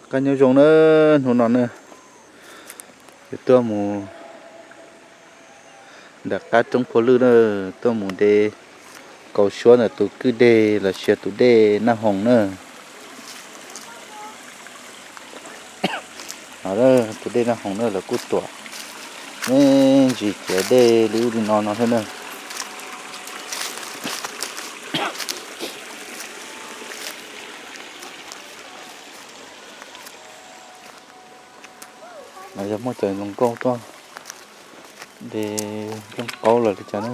Koj nyob zoo na, hnub no na, tuaj mus ntawm qab roob Phua Lwj na, tuaj mus de kaus suab ntawm tus kwj deg los sis tus dej Naj Hoos na. No, tus dej Naj Hoos na lawv kuj tuam me ntsis ciav dej li ub li no no thiab na. No yog muaj cov hluas nkauj tuaj de zoo qaub los li cas na.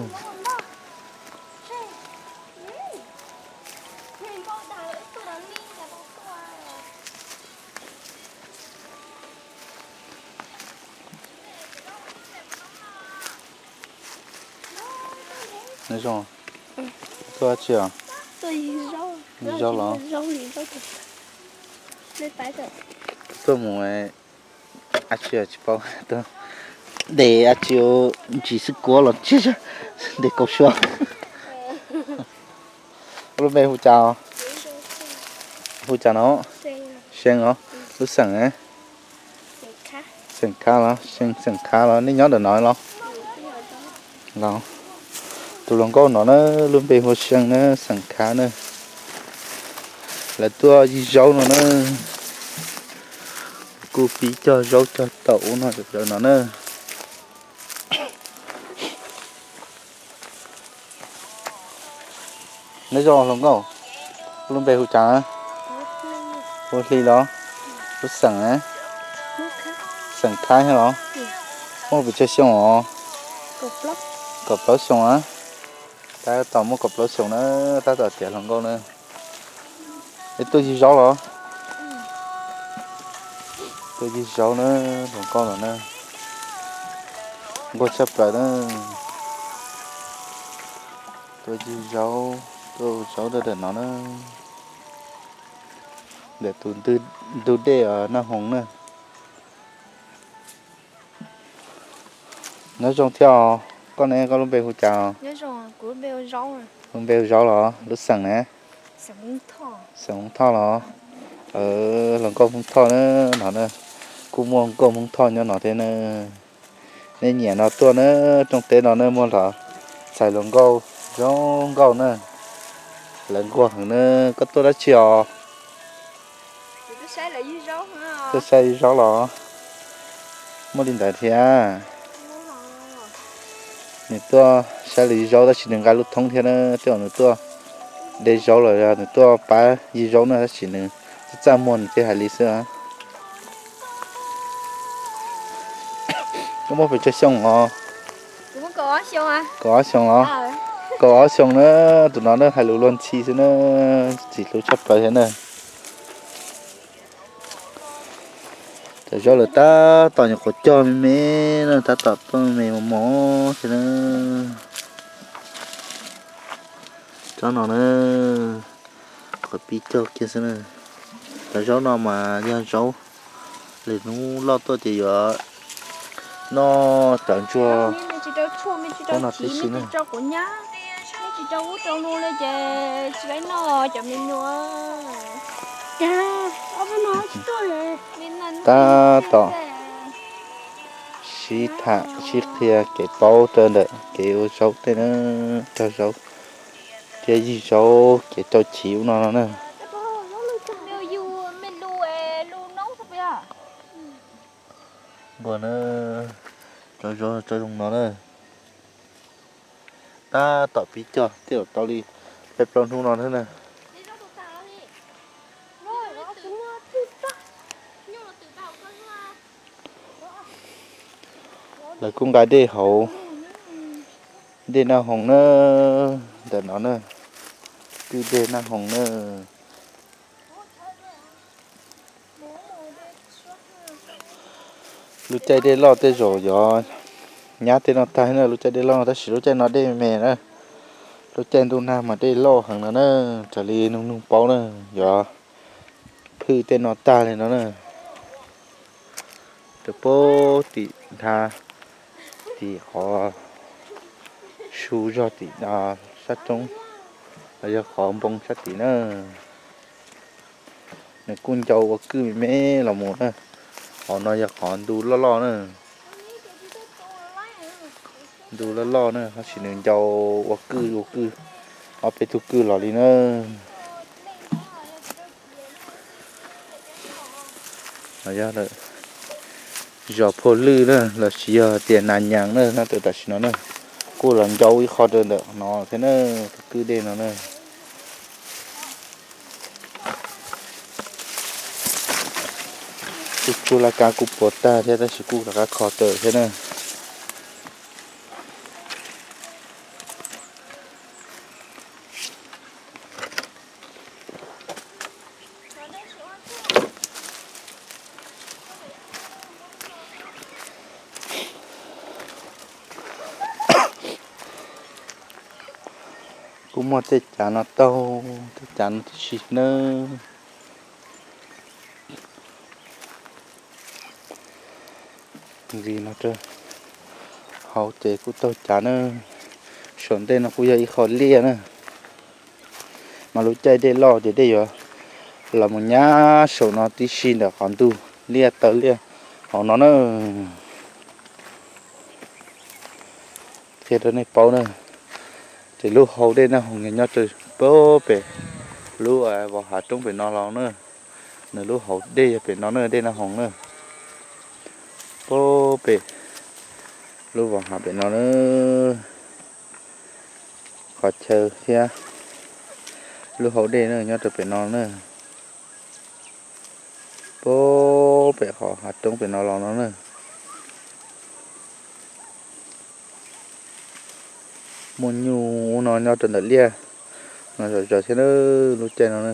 Nyob zoo, tuaj dab tsi os? Zaub los? Tuaj mus dab tsi tsis paub, tuaj de dab tsi, ntsis xwb kuav los tsis, de kaus suab. Lub npe hu cas? Hu cas no? See os. Lub xeem? Xeem Khav los? Xeem Khav los? Nej nyob ntawm no los? Tus hluas nkauj no na, lub npe hu See na, xeem Khav na. Lawv tuaj yig zaub no na. Kuj pib cog zaub cog taum ub no no na. Nyob zoo hluas nkauj, lub npe hu cas? Hu Hli los? Lub xeem? Xeem Khav thiab los? Muaj pes tsawg xyoo os? Kaum plaub xyoo a. Tab tom muaj kaum plaub xyoo na, tab tom tiav hluas nkauj na. Es tuaj yig zaub los? Tuaj yig zaub na, hluas nkauj no na. Nquag tshaj plaws na. Tuaj yig zaub, tuaj ua zaub rau ntawm no na. Ntawm tus ntug dej Naj Hoos na. Nyob zoo thiab os. Koj ne, koj lub npe hu cas? Lub npe hu Zaub los? Lub xeem ne? Xeem Hmoob Thoj los? Hluas nkauj Hmoob Thoj na, no na. Kuj muaj nkauj Hmoob Thoj nyob no thiab na. Nej nyiam no tuaj na, rooj teb no na muaj los txhais hluas nkauj zoo nkauj na. Lawv nquag heev na. Koj tuaj dab tsi os? Tuaj saib yig zaub los? Muaj li ntawd thiab. Nws tuaj saib lawv yig zaub tab sis nws nqa lub thoob thiab na, tej zaum nws tuaj de zaub los yog nws tuaj pab yig zaub na tab sis nws txaj txaj muag nws thiaj hais li xwb. Koj muaj pes tsawg xyoo os? Kaum ob xyoo los? Kaum ob xyoo na, tus no na hais lus luag ntxhi xwb na, tsis hlub tshaj plaws thiab na. Cov zaub lawv tab tom nyuam qhuav cog me me na, tab tom tuaj me mos mos thiab na. Tsob no na, qhov pib cog kiag xwb na. Cov zaub no mas yog zaub lwm hnub loj tuaj ces yuav noj cov ntsuag no tib si na. Tab tom sib tham sib qhia kev paub rau ntawm kev ua zaub tej na, cog zaub thiab yig zaub kev rau chiv ub no no na. Nquag na, cov zaub cov zoo no na. Tab tom pib cog, tej zaum tau li peb plaub hnub no thiab na. Lawv kuj nqa dej hauv, dej Naj Hoos na, ntawm no na, kwj dej Naj Hoos na. Lub caij dej loj tej zaum yuav nyab tej no tag na, lub caij dej loj tab sis lub caij no dej me na. Lub caij ntuj nag mas dej loj heev no na, raws li nug nug paub na, yuav phwj tej no tag li no na. Rau puag tim nrha, tim qhov su zog tim sab roob, los yog qhov npoo sab tim na. Nws kuj ncau ua kwj me me los mus na. Qhov no yog qhov ntu loj loj na. Ntu loj loj na, tab sis nws ncau ua kwj ua kwj, ob peb tug kwj los li na. Yog zos Phua Lwj na, los sis yog tias Nas Nyas na, nyob rau tam sim no na, kuj los ncau ib qho rau ntawm no thiab na, tus kwj dej no na. Kuj tsuab laj kab kuj puas tag thiab tab sis kuj rov qab kho raws thiab na. Kuj muaj tej cav no taug tej cav no tib si nawb. Ntxiv no rau hauv ces kuj taug cav na. Saum ntej no kuj yog ib qho liaj na. Mas lub caij dej loj ces dej yuav los mus nyab saum no tib si ntawm qhov ntug liaj taw liaj hauv no na. Qhia rau nej paub na, ces lub hauv dej Naj Hoos nyob rau pem lub vos hav roob pem no los na. Nws lub hauv dej yog pem no na, dej Naj Hoos na. Pem lub vos hav pem no na. Qhov chaw thiab lub hauv dej na nyob rau pem no na. Pem qhov hav roob pem no los no na. Muaj nyuj ub no nyob rau ntawm liaj no zom zaws thiab na, lub caij no na.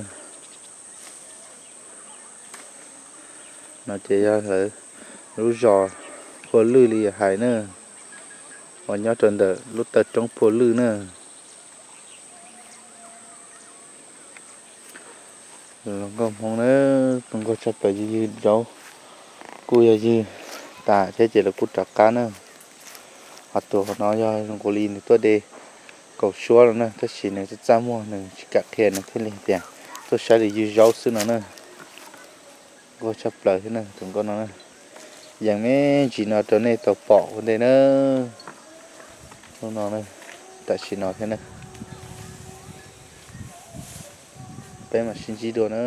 No ces yog lawv lub zos Phua Lwj li hais na, uas nyob rau ntawm lub taw roob Phua Lwj na. Hluas nkauj Hmoob na, tus nkauj tshaj plaws ywg ywg zaub kuj yog ywg tas thiab ces lawv kuj rov qab na. Ho tus no yog zoo nkaus li nws tuaj de kaum suab no na, tab sis nws txaj txaj muag nws tsis kam qhia nws thiaj li tias tuaj saib lwm ywg zaub xwb no na. Nkauj tshaj plaws thiab na tus nkauj no na. Yees me ntsis no rau nej tau pom ua ntej na. Hnub no tam sim no thiab na, peb mam sib ntsib dua na.